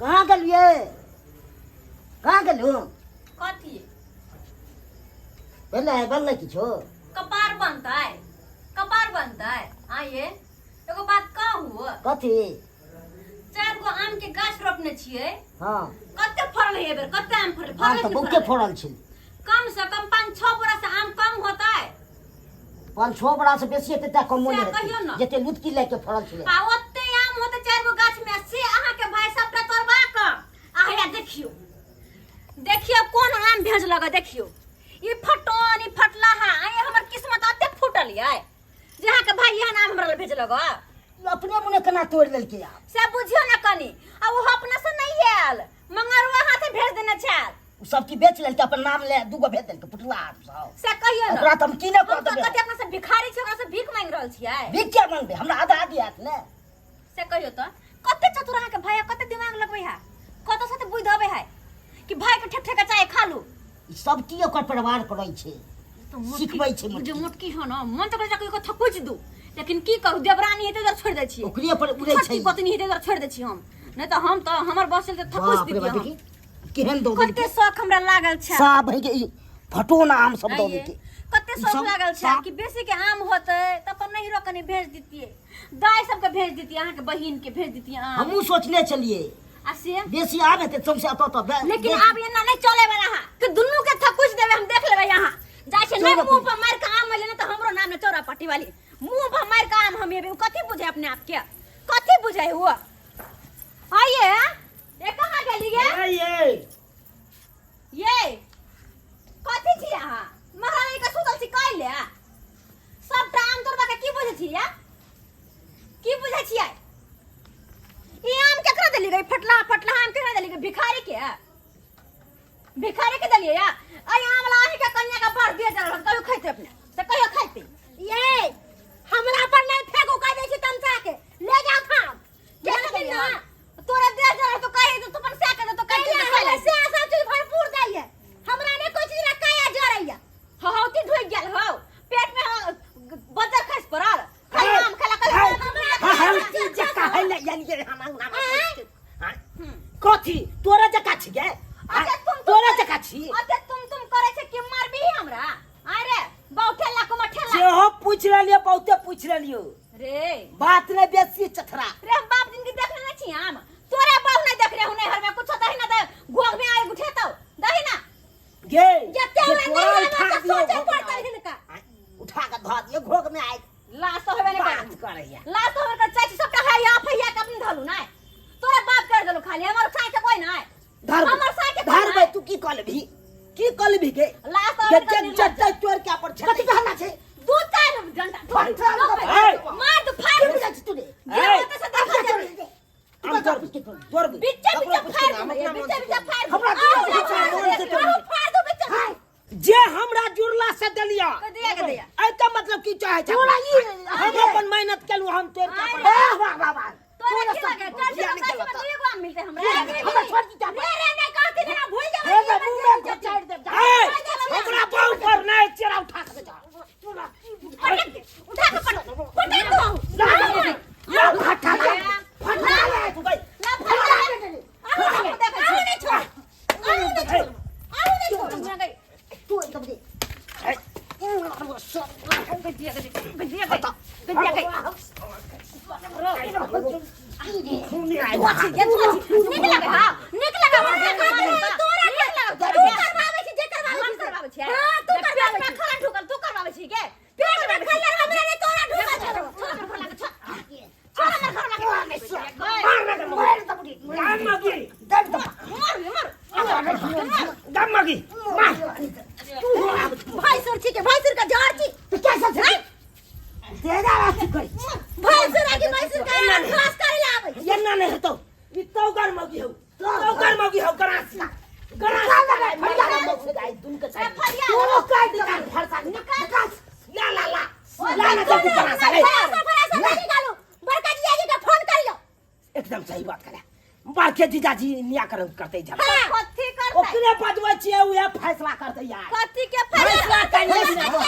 कहाँ गेलियै? कहाँ गेलहुँ? कथी? भेलै, बनलै किछो? कपार बनतै, कपार बनतै। आइए एगो बात कहू। कथी? चारि गो आम के गाछ रोपने छियै। हाँ। कते फड़ल है एबेर? कते आम फड़ल? आम फड़ल तऽ कि बहुते फड़ल? फड़ल छै। कम से कम 5-6 बोरा से आम कम होतै। 5-6 बोरा से बेसी हेतै, तऽ कमो से नहि कहियौ हेतै ने। जते लुतकी लए के फड़ल छलै। आ ओते आम होतै चारि गो गाछ में, से अहाँ के भाई सबटा तोड़बा क आ हैया देखियो, देखियो कोन आम भेजलक। देखियो ई फटोन, ई फटलाहा। आइ हमर किस्मत अते फूटल यै जे अहाँ के भाई एहन आम हमरा लए भेजलक। अपने मुने केना तोड़ि लेलकै आब? से बुझियो ने कनी। आ ओहो अपना से नहीं आयल, मंगरुआ हाथे भेज देने छल। ओ सब की बेच लेलकै, अपन नाम ले दूगो भेज देलकै पुटुआ आम सब। से कहियो ने। ओकरा तऽ हम की नहि कऽ हम तऽ देबै। कते अपना से भिखारी छी, ओकरा से भीख मांगि रहल छियै। भीख किया मांगबै? हमरा आधा आधी आयत ने। से कहियो तऽ कते चतुर अहाँके भैया, कते दिमाग लगबै है, कतऽ से तऽ बुझि अबै है कि भाई के ठेक ठेक चाय खा लू। ई सब की ओकर परिवार करै छै, तो मोटकी- सिखबै छै जे मोटकी। मोटकी हो न, मन तऽ करै छै कहियो थकुच दू, लेकिन की करू, देवरानी हेतै तऽ छोड़ि दै छियै। ओकरे पर उड़ै छोटकी छै। गोतनी हेतै तऽ छोड़ि दै छियै हम, नहि तऽ हम तऽ हमर बस चलतै थकुच बाप रे दितियै बाप, हम। देखी केहन दऽ कते देलकै। शौक हमरा लागल छै। साफ है के ई फटोन आम सब दऽ आइये, देलकै। कते ई शौक सब लागल छै साफ- कि बेसी के आम होतै तऽ अपन नैहरो कनि भेज दितियै, दाइ सबके भेज दितियै, अहाँके बहिन के भेज दितियै आम। हमहूँ सोचने छलियै आ से बेसी आब हेतै सौंसे एतऽ तऽ लेकिन आब एना नहि चले वाला है कि दुनू के थकुच देबै हम, देख लेबै। यहाँ जाइ छै नहि चौरा मुंह पर मारि के आम एलै ने तऽ हमरो नाम ने चौरा पट्टी वाली। मुंह पर मारि के आम हम एबै। ओ कथी बुझे अपने आप के, कथी बुझे हुआ? आइए, ये कहाँ गेली गे? ये ये कथी छी अहाँ महारानी के सुतल छी कैले? सबटा आम तोड़बा के की बुझै छी या की बुझै छियै? ई आम केकरा देली गई? फटला फटला आम केकरा देली गई? भिखारी के, भिखारी के देलियै या। अइ आम ला अहीं के कन्या के बड़ दे देल, कहियो खैते अपने से, कहियो खैते। ये हमरा पर नहीं फेंकू, कह दै छी तमसा के ले जाओ थाम। केना देलियै ना तोरा दे देल तो कहि तो अपन से के तो कहि कैला हमरा से सब चीज भरपूर दैये, हमरा ने कोई चीज रखाया जरैया। हौ हौ ती ढुकि गेल हौ पेट में, हौ, बजर खसि पड़ल। खाली आम खेला खाली आम। हम की जका है ले यानी के हम अंगना में कथी तोरा जका छी गे? अच्छा, तुम तोरा जका छी। अच्छा, तुम करै छै कि मारबी हमरा? अरे बहु ठेला कुमा ठेला सेहो पूछ लेलियो, बहुते पूछ लेलियो। रे बात नहीं बेसी चथरा रे। हम बाप दिन के देखने नहीं छी आम, तोरा बाप नहीं देख रहे हो नहीं हर में कुछ दही ना दे गोग में आए उठे तो दही ना गे जते जे हमरा तोरा नहीं उठा आवे दियो सोचे घोघ में पड़तै आए। हिनका। आँय, उठा के धऽ दियो घोघ में आए। लाश तो होबे नहीं बात करे करैया। लाश तो होबे करे चाची, सबटा है यहाँ फैया के अपने धलू ना, तोरा बाप कर देलू खाली, हमर साई के कोई ना। धर हमर साई के धर कोई बे, तू की कह लेबही, की कह लेबही गे? लाश तो जे होबे करे जे निर्लज्ज। जते तोड़ के अपन कथी के हल्ला छै? दू चार डंडा फाड़, मार दू, ए! मार दू, फाड़ की दू। बुझै छी तू रे? जे ए! होतै से देखल जेतै। तू कतऽ पूछ के तोड़? तोड़ बे। बिच्चे ककरो बिच्चे पूछ के फाड़ ना, हम दू, अपना मन बिच्चे से बिच्चे तोड़। फाड़ दू। हमरा आउ, जुड़ला से आउ, मन से तोड़। आउ, फाड़ दू बिच्चे। जे हमरा जुड़ला से देलिया के दिया, के दिया। एहि मतलब की चाहे छै? तोरा ई हम अपन मेहनत केलहुँ, हम तोड़ के अपन आरे। वाह वाह वाह वाह। तोरा तोरा की सब लगे? चल, बिया चल, निकलत। गाछ में दुइए गो आम मिलतै हमरा। हमरा छोड़ दी जा। रे रे नहीं कहती ना भूल जाबै। हे रे, मुँह में घुसाड़ देब, जा। ए, हमरा बाऊ पर नहीं चेरा उठा के जा। पटक दे, उठा के पटक, पटक दो। ला, ला, फटा ला, फटा ला, तू गई। ला, फटा ला। आउ, आउ, देखै छी। आउ नहीं छोड़, आउ नहीं छोड़, आउ नहीं छोड़। हमरा गई। तू एकदम दे। ए, गजिया, गजिया, गजिया गई, गजिया गई। खूनी आयल। धुआं छी, ये धुआं छी। नीक लगे, हाँ, नीक लगे, तोरा तोरा नीक लगे, तू तोरा। करवाबै छी, जे करवाबै हम छी। करवाबै छियै? हाँ, तू जे पेट करवाबै में छी। खला ढुकल, तू करवाबै छी गे? पेट में खल्लर हमरा नहीं, तोरा ढुकल छौ। छोड़ हमर घर लागे, छोड़। छोड़ हमर घर लागे। मार ना के मार दबड़ी। गाम मगी। दब दब। मर, मर। गाम मगी। मार। भाई सर छी के भाई सर का जहर छी। तू क्या सोच रही? तेरा राशि करै छी। भाई सर आगे भाई सर का क्लास करे ला आबै। एना नहि हेतौ। ई तौगर मौगी हौ। तौगर मौगी हौ, गरासी। गरासी लगाय, फरिया मौगी लगाय, दुनू के ए, फरिया। तोरो काटि निकाल, फरसा निकाल। ला ला ला। ला ना जल्दी गरासा ले। फरासा फरासा नहीं निकालो। बड़का जीजाजी का फोन करियो। एकदम सही बात करे। बड़के जीजाजी निया कर करते झगड़ा। कथी करतै? ओकरे बजबै छियै, उहे फैसला करतै यार। कथी के फैसला फैसला करियै।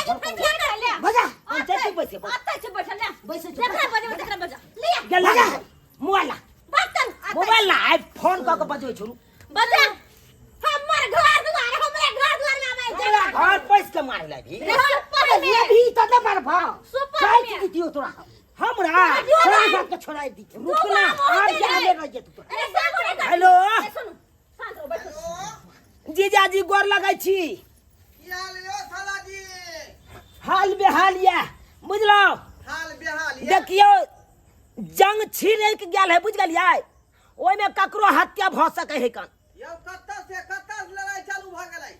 करतै? ले। बजा, हम चलते बैसे। अतै छै बैठल, ले। बैसे छै। जकरा बजेबै तकरा बजा। लिअ। गेला मोबाइल ला। बात कर। मोबाइल ना आइ फोन कऽ के बजबै छोड़ू। बजा हमर घर दुआर, हमरे घर दुआर में आबै हमरा घर पैस के मार ले भी। सुपर ये में भी त न मारबा। सुपर काटि में। दितियो तोरा। हमरा छोड़ा साथ के छोड़ाइ दितियो। रुकना आर के आगे रह जेतौ तोरा। अरे सामने कर। हेलो। ए, सुनू, शांत रहो, बैठो। जीजाजी गोर लगै छी। की हाल यो साला जी? हाल बेहाल ये बुझलौ। हाल बेहाल ये। देखियौ जंग छिड़क गेल है बुझ गेलियै, ओहिमे ककरो हत्या भऽ सकै है कन। यौ कतऽ से कतऽ से लड़ाई चालू भऽ गेलै?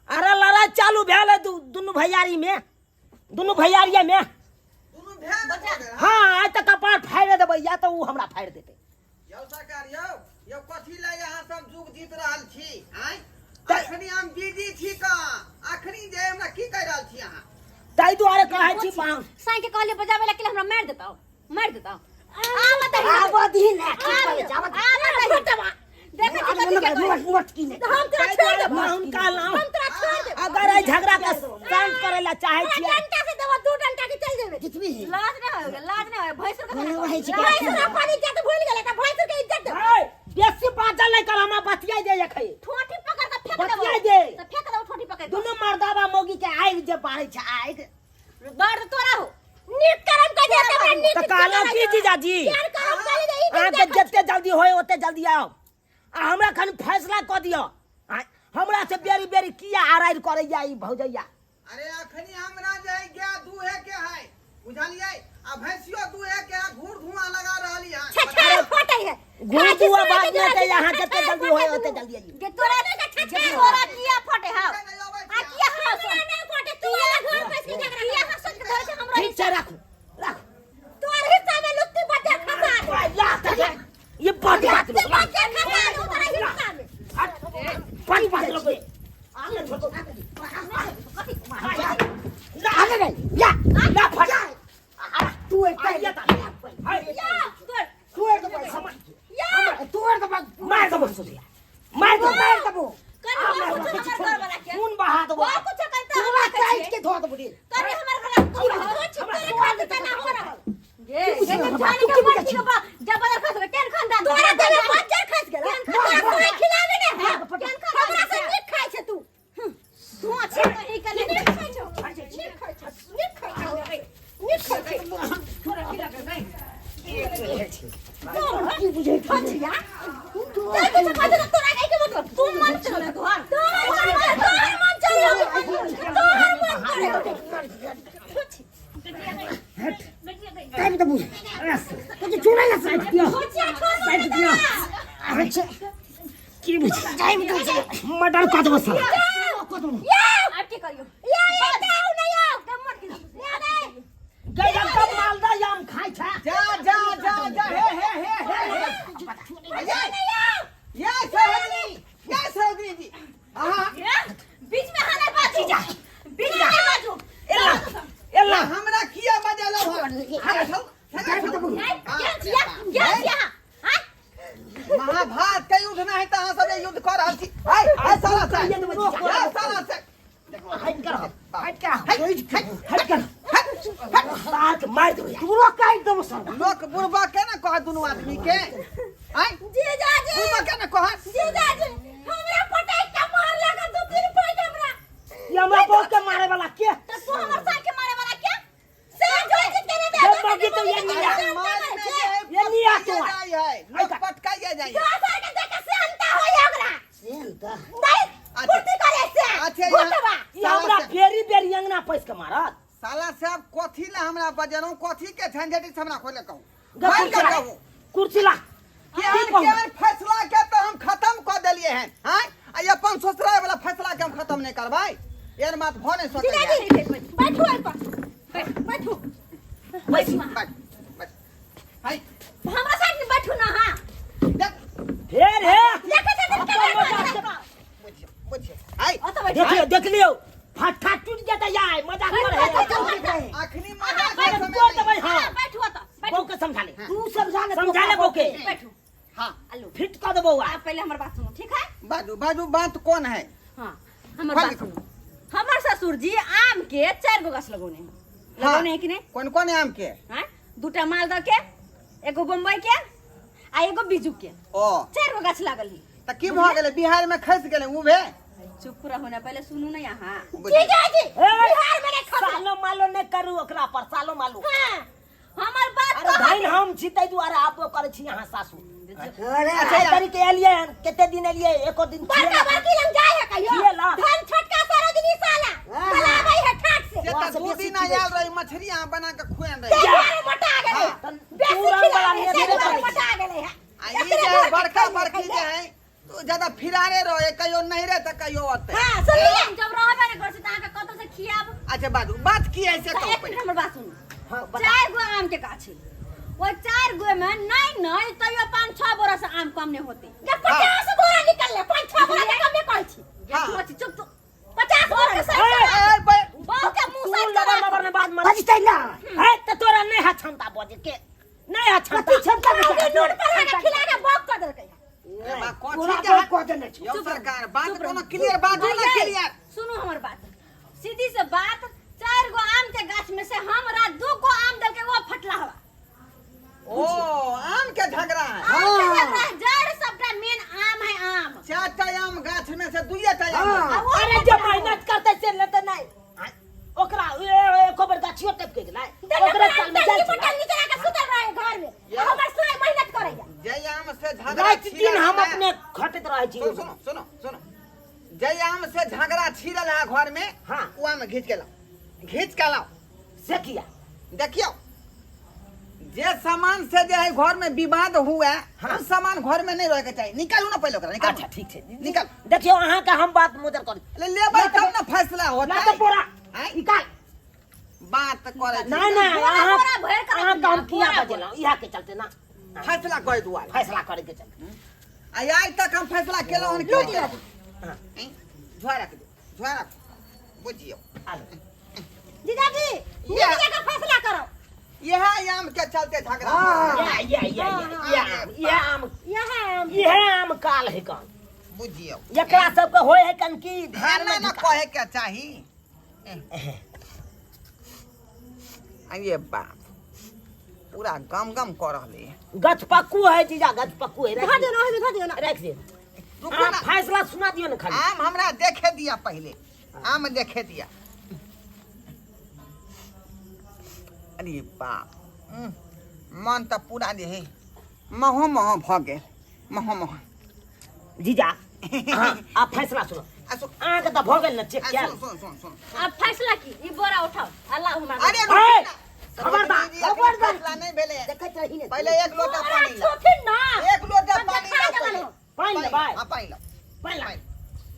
अरे लड़ाई चालू भेल है दुनू भैयारी में, दुनू भैयारिये में। दुनू भेल भऽ गेल। हाँ आइ तऽ कपार फाड़ि देबै या तऽ ओ हमरा फाड़ि देतै। यौ सरकार यौ, यौ कथी लए अहाँ सब जुग जीत रहल छी आँय? अखनी हम बिजी छी का, अखनी जे हमरा की कहि रहल छी अहाँ? ताहि दुआरे कहै छी पाहुन। साईं के कहलिए बजाबै ला के हमरा मारि देतौ, मारि देतौ। आब दही। आब दही ने, की करै छै? आब आब दही। देखै छी कथी के कहै। मोटकी ने। हम तोरा छोड़ देबौ। पाहुन कहलहुँ हम तोरा छोड़ देबौ। अगर एहि झगड़ा के शांत करै ला चाहै तोरा छियै डंटा से देबौ, दू डंटा के चल जेबे। जितबी। लाज नहि होय, लाज नहि होय। भैंसुर के नहि होइ छै। भैंसुर अपन इज्जत भूल गेलै त भैंसुर के इज्जत देबौ। है, बेसी बाजल नहि कर, हमरा बतियाइ दे एखन। ठोठी पकड़ के फेंक देबौ। बतियाइ दे। त फेंक देबौ ठोठी पकड़ के। दुनू मर्दाबा मौगी के आगि जे बारै छै आगि। बड़ तोरा हो। नीक करम कह दे हमरा नीक। तऽ कहलहुँ की जीजाजी, प्यार करम कह दे ई। अहाँके जते जल्दी होय ओते जल्दी आउ आ हमरा खाली फैसला कऽ दिअ। हमरा से बेरी बेरी किया आराइर करैया ई भौजैया? अरे अखनी हमरा जे है गाय दूहे के है बुझलियै, आ भैंसियो दूहे के है, घूर धुआं लगा रहली है। छछार फटै है। घूर धुआं बाद में हेतै, अहाँ जते जल्दी होय ओते जल्दी आइयौ। गे तोरा तोरा किया फटे हौ? आ किया हंस? हमरा नहि फटे, तू वाला घर पैस के झगड़ा किया हंस के धरे छै हमरा? ठीक छै, राखू राखू। तोर हिस्सा में लुत्ती बच्चा खसा दे। ओए, ला तऽ दे। ये बड़ बात लोग ला। बच्चा खसा दे तोरा हिस्सा में। हट, बड़ बात लोग। ला आगे गई या ला फट। तू एक आइया ता। या तोर तू एक समझ या तू एक मार देबो सुधिया, मार देबो, मार देबो। कर कुछ हमर घर वाला के खून बहा देबो। और कुछ करता तोरा काट के धो देबो रे। करे हमर घर तू कुछ तोरे खानदान ना हो रहा। गे की बुझै ये छी? जाने तू के की बुझै बच्ची छी? के बा जबर खस केन खानदान तोरा देवे बच्चर खस गेल। केन तोरा खानदान कोई खिलावे ने है। केन खानदान हमरा से नीक खाइ छै तू। तू अच्छे कहीं के नीक खाइ छौ, नीक खाइ छौ, नीक खाइ छौ, नीक खाइ छौ। की बुझै छी? या चल कुछ कह दे तोरा के मतलब तू मन चल तोहर तोहर तोहर मन चल तोहर मन करे। टाइम तऽ बुझ तो चुड़ा ना साइड दियो। छोचिया छोड़ साइड दियो। अच्छा की बुझ टाइम तऽ मर्डर कऽ देबो साला। या अब की करियो? या या आओ ना या मर के या नहीं। गई जब मालदा आम खाइ छै। जा जा जा जा हे हे हे हे हे ये सहोदरी, ये सहोदरी जी अहाँ बीच में हाले बाजू, बीच में हाले बाजू। एला एला हमरा किया बजेलौ हन? क्या छिया, क्या छिया? हां महाभारत के युद्ध नहि तऽ अहाँ सब जे युद्ध कऽ रहल छी। ऐ ऐ साला से, ऐ साला से हट कर, हट कर, हट कर, सार के मार देबो। तोरो काट देबो सर। लोक बुढ़बा के ने कहत दुनू आदमी के? आँय जीजाजी, बुढ़बा के ने कहत? जीजाजी हमरा पटैक के मार लगा दू तीन पैक हमरा। ये हमरा बहुत के मारे वाला के? तो तू हमर साथ के मारे वाला के से जो जीत के ना दे। जब मौगी तो ये नहीं आ। मार में जे है, ये नहीं आ तो। पटकाइए जाइ है, लोक पटकाइए जाइ है। दोसर के देख के सेहनता होय ओकरा। सेहनता नहीं अच्छा। फुर्ती करे से। अच्छा, यहाँ- घुटवा। ये हमरा बेरी बेरी अंगना पैस के मारत। साला साहब कथी ला हमरा बजेलौं, कथी के झंझटि से हमरा खोले कहू? गे खोलि कुर्सी के ला, कहू। कुर्सी ला। केहन की कहू? केहन फैसला के तऽ हम खत्म कऽ देलियै हन आँय, आ ई अपन ससुराल वाला फैसला के हम खत्म नहि करबै, एहन बात भऽ नहि सकैए। जीजाजी बैठू एहि पर, बैठू बैस। बैठ बैठ हाय। हमरा साइड में बैठू ना। हां देख। फेर हे देखे छथिन अपन केना मजाक बैठल। बुझियौ बुझियौ हाय। ओतऽ बैठू। देखियौ देख लियौ, फट्ठा टूट जेतै यार, मजाक कर है। अखनी मजाक के अरे समय तोड़ नहि। देबै। हां हां बैठू ओतऽ बैठू। बहू के समझा ले। तू समझा ले। समझा ले बहू के। बैठू। हाँ आलू फिट कऽ देबौ। आ आप पहले हमर बात सुनू, ठीक है? बाजू बाजू, बात कौन है? हाँ हमर खोल बात लिखो। सुनू। हमर ससुर जी आम के 4 गो गाछ लगौने हैं। हाँ। लगौने हैं कि नहीं? कौन कौन आम के? हाँ, दूटा मालदह के, एगो बम्बई के आ एगो बीजू के। ओ 4 गो गाछ लागल है। तऽ की भऽ गेलै, बिहार में खसि गेलै उ भे? चुप रहू ना, पहले सुनू ना यहाँ। जीजाजी ए, बिहार में नहीं खसले। सालो मालो नहि करू ओकरा पर, सालो मालो। हाँ। हमर बात अरे धन हम छी ताहि दुआरे आबो करै छी अहाँ सासु। अरे अच्छा तरीके एलियै हन, कते दिन एलियै, एको दिन बड़का बड़की लंग जाय है कहियो। खिएला। धन छोटका सरोजनी साला हाँ। चलाबै है ठाट से। से वहाँ तऽ से 2 बेसी दिन खिबै आयल रही, मछली अहाँ बना के खुएन ते रही। दुआरे मोटा गेलै। हाँ। तन बेसी तू रंग वाला खिलाबै है, नेबे ते दुआरे करै छी। मोटा गेलै है। आ ई एकरे जे है दुआरे बड़का खैले, बड़की खैले। जे है तो ज्यादा फिरारे रहे, कहियो नहीं रहे तऽ कहियो अतै। हाँ, सुनलियै? हम जब रहबे ने घर से तऽ अहाँके कतौ से खियाब। अच्छा बाजू, बात की है से तऽ कहू एक पहिले। मिनट हमर बात सुनू। हाँ, बता। 4 गो आम के गाछ है, ओहि 4 गो में नहीं नहीं तैयो 5-6 बोरा से आम कम नहीं होते। जब 50 बोरा निकलले, 5-6 बोरा के कमे कहै छी। हाँ। चुप चुप तू। 50 बोरा के ए, ए, बहू के मुंह तू से लबर लबर में बात मत। बजतै ना। है तऽ तोरा नहीं है क्षमता बजे के, नहीं है क्षमता। कथी क्षमता बाबू बचा? नून पर के खिला के बक कर देलकै। ए, बा, कथी तोरा के बक है? कऽ देने छौ। यौ सरकार, बात चुप कोनो रहू। क्लियर बाजू ना, भैया, क्लियर। सुनू हमर बात, सीधी से बात। 4 गो आम के गाछ में से हमरा 2 गो आम देलकै, वो फटला हवा। ओ आम के झगड़ा है। आम के झगड़ा है, जड़ सबटा मेन आम है आम। 4 टा आम गाछ में से 2 टा आम। हाँ। आ वो अरे जे मेहनत करते से लेते नहीं। ओकरा एको बेर गाछियो टपके गेलै, ओकरे साल में जाइ छै। टंगी चला के सुतल रहे घर में, आ हमर साय मेहनत करैया। जय आम से झगड़ा राति दिन छिड़ल हम है। अपने खटैत रहै छी। सुनो सुनो सुनो सुनो, जय आम से झगड़ा छिड़ल है घर में। हाँ। ओ आम घीच के लाओ, घीच के लाओ। से किया? देखियो जे सामान से जे है घर में विवाद हुआ, हाँ। उस सामान घर में नहीं रहे के चाहिए। निकालू ना पहले ओकरा, निकालू। अच्छा ठीक छै, निकाल। देखियो अहाँ के हम बात मुदर करी। ले लेबै तब ना फैसला होतै। ना तऽ बोरा आँय? निकाल। बात करै छी। नहीं नहीं, बोरा, अहाँ बोरा भरि कऽ अहाँ रखियै, के हम किया बोरा, बजेलहुँ, इएह के चलते ना फैसला करे दुआरे, फैसला करे के चलते। आ आइ तक हम फैसला केलहुँ हन कि नहि केलहुँ? हाँ। झुआ रख दो, झुआ रख, बुझियौ। आलू। जीजाजी नीक जगह फैसला करो। इएह आम के चलते झगड़ा। हाँ। या या या या आम, या आम, यह आम, इहे आम काल है कन। बुझियौ, एकरा सबके होय है कन की घर एना में न कहे के चाही। अरे बाप, पूरा गम गम कऽ रहलै है। गछपक्कू है जीजा, गछपक्कू है। धऽ दियौ ना, ओहिमे धऽ दियौ ना। राखि दियौ। रुकू अहाँ ना, फैसला सुना दियौ ने खाली। आम हमरा देखे दिया पहिले, आम देखे दिया। अरे बाप, मन तऽ पूरा जे है महो महो भऽ गेल, महो महो। जीजा अहाँ आब फैसला सुनो। आ सुन। अहाँके तऽ भऽ गेल ने चेक आ कयल। सुन सुन सुन सुन। आब फैसला की, ई बोरा उठाओ अल्लाह हमरा। अरे ए, रुकू ना। खबरदार, सरोजनी जी, अखनी खबरदार। फैसला नहीं भेलै। देखैत रही ने। पहिले 1 लोटा बोरा पानी लाउ। छूथिन ना। 1 लोटा तब पानी देखा लाउ देबनि। पहिले। पानि लेबै? हाँ, पानि लाउ। पानि ला,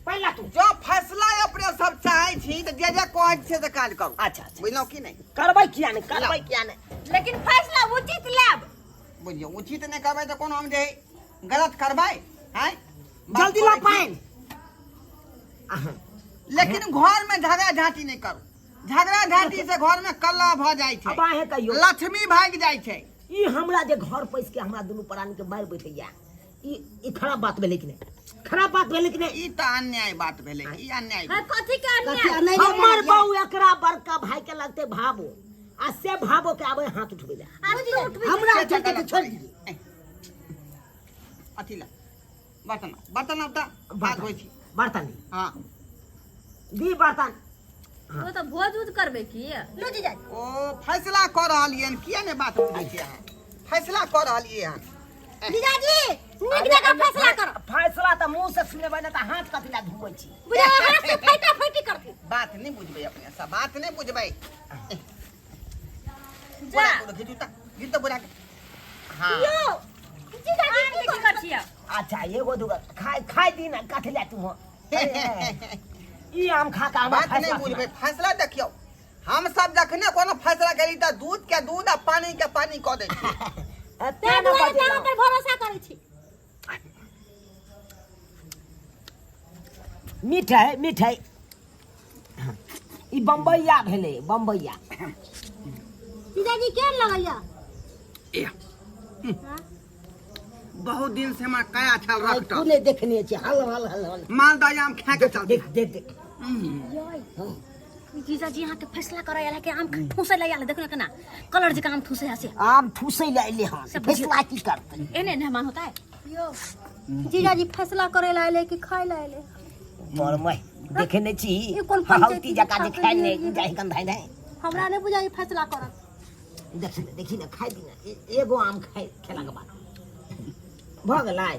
पानि ला तू। जो फैसला अपने सब चाहे छी तऽ जे जे कहै छै से काज करू। अच्छा अच्छा, बुझलहुँ कि नहि? करबै किया नहि, करबै किया नहि, लेकिन फैसला उचित लेब। बुझियौ, उचित नहि करबै तऽ कोनो हम जे गलत करबै? आँय, बात जल्दी ला करै छी। पानि। अहाँ लेकिन घर में झगड़ा झांटी नहि करू। झगड़ा झांटी से घर में कलह भऽ जाइ छै, अब अहें कहियौ, लक्ष्मी भागि जाइ छै। ई हमरा जे घर पैस के हमरा दुनू प्राणी के मारि बैठैया, ई ई खराब बात भेलै कि नहि? खराब बात भेलै कि नहि? ई तऽ अन्याय बात भेलै, ई अन्याय। हाँ, कथी के कथी अन्याय? अन्याय? हमर बहू एकरा बड़का भाई के लगते भाबो, आ से भाबो के आबे हाथ उठबै ले। आ तू उठबी। हमरा से चलते गलत तऽ छोड़ि दियै। अथी ला, बर्तन लाउ, बर्तन लाउ तऽ हाथ धोइ छी। बर्तन दी। हाँ। दी बर्तन। तो तऽ भोज उज करबै की? लू जीजाजी। ओ फैसला कऽ रहलियै हन, किया नहि बात बुझै छियै अहाँ? फैसला कऽ रहलियै हन। जीजाजी नीक जगह फैसला करो। फैसला तऽ मुंह से सुनेबै ने तऽ हाथ कथी लए धोबै छी? बुझा हाथ से फैटा फैटी करथिन। बात नहि बुझबै अपने सब, बात नहि बुझबै। जा। बोरा के घीचू तऽ, घीच तऽ बोरा के। हाँ। यौ जीजाजी आम की के की करै कर छियै? अच्छा एगो दूगो खाय खाय दी ना, कथी लए तू हो? ई आम खा के हमरा बात नहीं फैसला बुझबै। फैसला देखियौ, हम सब जखने कोनो फैसला करी तऽ दूध के दूध आ पानी के पानी कऽ दै छियै। सुना। ताहि तें न दुआरे तऽ बजेलहुँ। अहाँ पर भरोसा करै छी। मिठाई मिठाई, ई बम्बैया भेलै, बम्बैया। जीजाजी केहन लगैया? बहुत दिन से हमरा कया छल आइ रखटल। तू नहि देखने छी, हल हल हल हल। मालदह आम खा के चल। देख देख देख। जीजाजी अहाँके फैसला करय आयल है कि आम ठूसै लए आयल है? देखो ने केना कलर जकाँ आम ठूसै है से। आम ठूसै लए अयलै हन। सब बुझियौ। फैसला की करतै? एहने मेहमान होता है। यौ जीजाजी, फैसला करे ला अयलै कि खाय ला अयलै? मरमय देखे नहि छी? ई कोन हौती पंचायती जकाँ जे खा खाइ के नहि लिए? जाइ गंधाइ नहि। हमरा नहि बुझाइ फैसला करत। देखी ने, देखी ने, खाइ दी ने। एगो आम खाइ खेलाके बाद भऽ गेलै।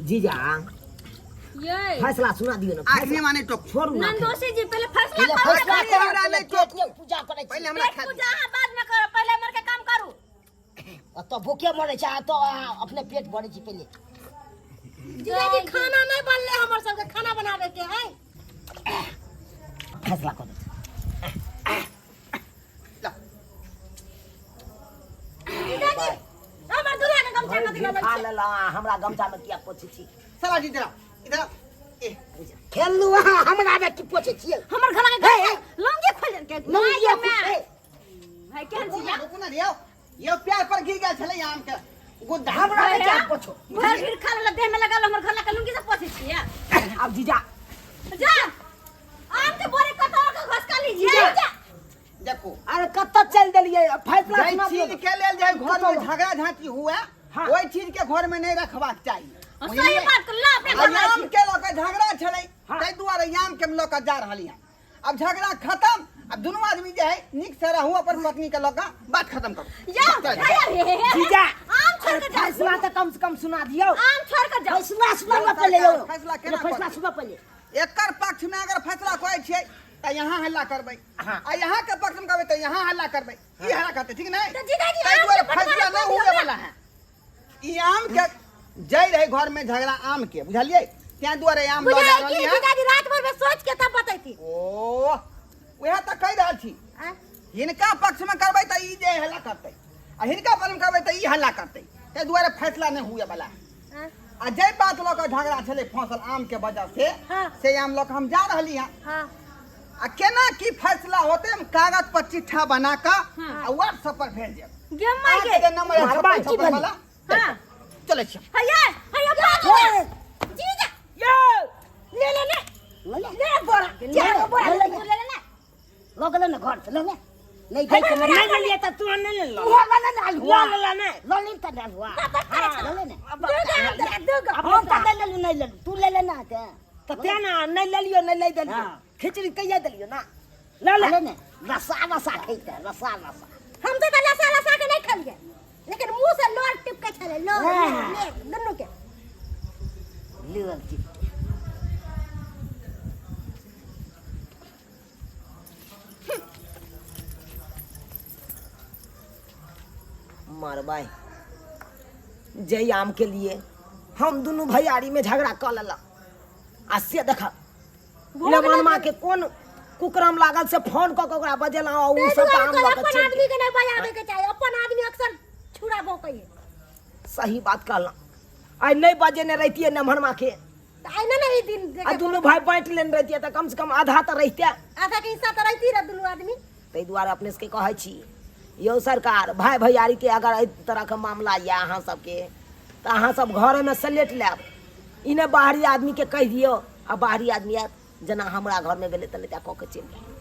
जीजा, ये फैसला सुना दियौ ने। आखिरी माने टोक। छोड़ू ना। नंदोसी जी, पहले फैसला पहिले करू। फैसला पहिले करू, हमरा पहिले नहि टोकू। पेट के पूजा करै छी। पहिले हमरा पेट खा दिअ। पूजा अहाँ बाद में करू, पहले मर के काम करू। ओतऽ भूखे मरै छै आ तऽ अहाँ अपने पेट भरै छी पहिले। जीजाजी, खाना नहीं बनले, हमर सबके खाना बनावे के है। फैसला कऽ दै। ला। जीजाजी, हमर दूल्हा के गमछा कथी लऽ खा लै? लेला, हमरा गमछा में किया पोछै छी? साला जी, इधर आओ, इधर आओ। ए, खेलू अहाँ, हमरा में की पोछै छियै? हमर घर के लुंगी खोल के लुंगी माय भाई केहन रुकू छी? ना, रुकू ना, यौ यौ, प्यार पर गिर गेल छलै आम के गुद्दा। हमरा में किया पोछो? भर भीड़ खा लेला, देह में लगा, हमर घर के लुंगी से पोछै छियै? आब जीजा। जा, आम के बोरे कतौ के घसका लीजिए जा। देखो। अरे कतऽ चलि देलियै? फैसला जाहि सुना दियौ। चीज के लेल जे घर में झगड़ा झांटी हुए, हाँ। ओहि चीज के घर में नहीं रखबाक चाही। सही बात कर ला अपने घर में। आम के लऽ के झगड़ा छलै, हाँ। ताहि दुआरे आम के लऽ के जा रहली हन। अब झगड़ा खत्म, अब दुनू आदमी जे है नीक से रहू, अपन पत्नी के लऽ के बात खत्म करू। जा भैया रे हे हे। जीजा, आम छोड़ के जाओ। फैसला तऽ कम से कम सुना दियौ। आम छोड़ के जाओ। फैसला सुना पहिले यौ। फैसला केना फैसला करबै? सुना पहिले। एकर पक्ष में अगर फैसला करै छियै तऽ यहाँ हल्ला करबै, हाँ। आ यहाँ के पक्ष में करबै तऽ यहाँ हल्ला करबै। ई हल्ला करतै, ठीक नहीं? तऽ जीजाजी, ताहि आम दुआरे के बंटवारा फैसला कऽ नहीं दियौ हुए ने। वाला है। ई आम के जय रहे घर में झगड़ा आम के, बुझलियै? ताहि दुआरे आम लऽ जा बुझाइ रहली कि हन। जीजाजी रात भर में सोच के तब बतैती। ओ उएह तऽ कहि रहल छी। आँय? हिनका पक्ष में करबै तऽ ई जे हल्ला करतै, आ हिनका पक्ष में करबै तऽ ई हल्ला करतै। ताहि दुआरे फैसला नहि हुए वाला है। आँय? आ जे बात लऽ कऽ झगड़ा छलै फसल आम के वजह से, हाँ। से आम लऽ कऽ हम जा रहली हन। हाँ। आ केना की फैसला होतै, हम कागज पर चिट्ठा बना कऽ आ व्हाट्सएप पर भेज देब। गे माय अहाँके गे। जे नंबर है मारबा 56 की 56 भेलै? वाला। हाँ। चलै छी। हैया हैया, भाग हे, जीजा। यौ ले ले ले। ले ले। ले बोरा। ले चार गो बोरा। ले, ले ले। ले ले ले। लऽ गेलै ने घर से, लऽ ले। नहि जाइ छै। नहि लेलियै तऽ तू नहि लेलऽ। लऽ ले ने अल्हुआ। लऽ ले ने। लऽ ले तऽ अल्हुआ। लऽ ले ने। दू गो आम देलक, दू गो। हम तऽ नहि लेलहुँ, नहि लेलहुँ। तू ले ले ने तऽ। तऽ तें ने नहि लेलियो, नहि लै देलियो। खिचड़ी कहिया देलियो ना? लऽ ले ने। रसा रसा खैते, रसा रसा। हम तऽ लसा लसा के नहि खेलियै, लेकिन मुंह से लोर टिपके छलै, लोर। हाँ। लोर दुनू के। लोर टिपके। मरबै जै आम के लिए हम दुनू भैयारी में झगड़ा कऽ लेलक, आ से देख लमनमा के कोन कुकरम लागल से फोन कऽ के ओकरा बजेलहुँ आ ओ ताहि सब दुआरे आम कहलहुँ, लऽ कऽ अपन चलि आदमी के नहि बजाबे के चाही। अपन आदमी अक्सर छुरा भोंकै है। सही बात कहलहुँ। आइ नहि बजेने रहितियै नमहरमा के तऽ आइ नहि ने ई दिन आ देखे। दुनू भाय बाँटि लेने रहितियै तऽ कम से कम आधा तऽ रहिते, आधा के हिस्सा तऽ रहिती रह दुनू आदमी। ताहि दुआरे अपने सबके कहै छी यौ सरकार, भाय भैयारीके अगर एहि तरहके मामला यऽ अहाँ सबके तऽ अहाँ सब घरेमे सलेट लेब। ई नहि बाहरी आदमीके कहि दियौ आ बाहरी आदमी आयत, जेना हमरा घरमे भेलै, तऽ कऽ के चलि जायत।